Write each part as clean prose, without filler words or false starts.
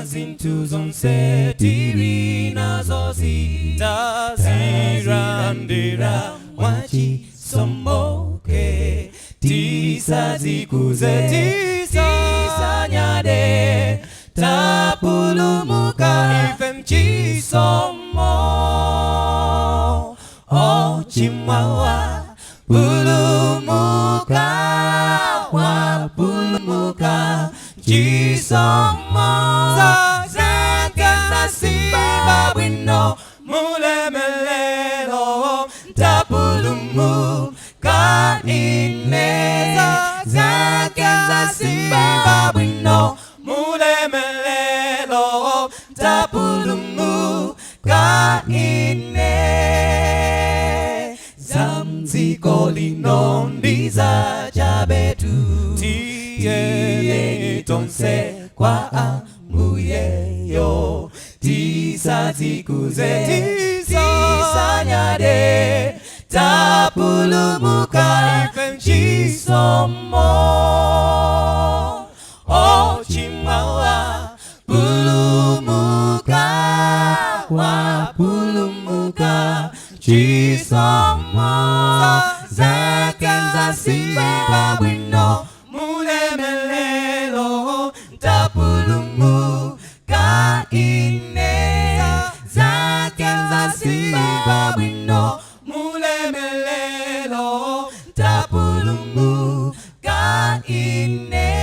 Zinthu zonse tili nazozi tazilandira mwachisomoke, tisazikuze, tisanyade, tapulumuka ife mchisomo. Ochimwa pulumuka, wapulumuka chisomo. Zake zasimba bwino mulemelelo, tapulumuka ine. Zake zasimba bwino mulemelelo, tapulumuka ine. Zamdziko lino ndiza chabetu, tiyeni tonse kwa Ambuyeyo, tisazikuze, tisanyade, tapulumuka ife mchisomo. Ochimwa pulumuka, wapulumuka chisomo. Zake zasimba bwino mulemelelo, tapulumuka ine. Zake zasimba bwino mulemelelo, tapulumuka ine.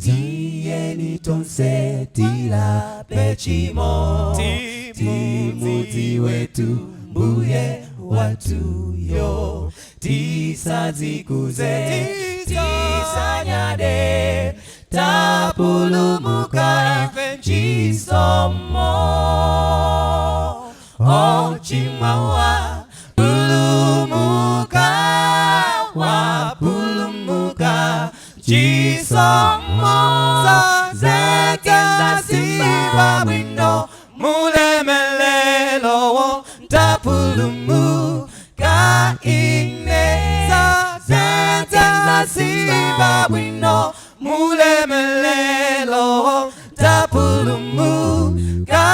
Tiyeni tonse tilape tchimo, timudziwetu Mbuye watuyo, tisadzikuze, tisanyade, tapulumuka ife mchisomo. Ochimwa pulumuka, wapulumuka chisomo. Zake zasimba bwino mulemelelo, tapulumuka ine. Zake zasimba bwino mulemelelo, tapulumuka.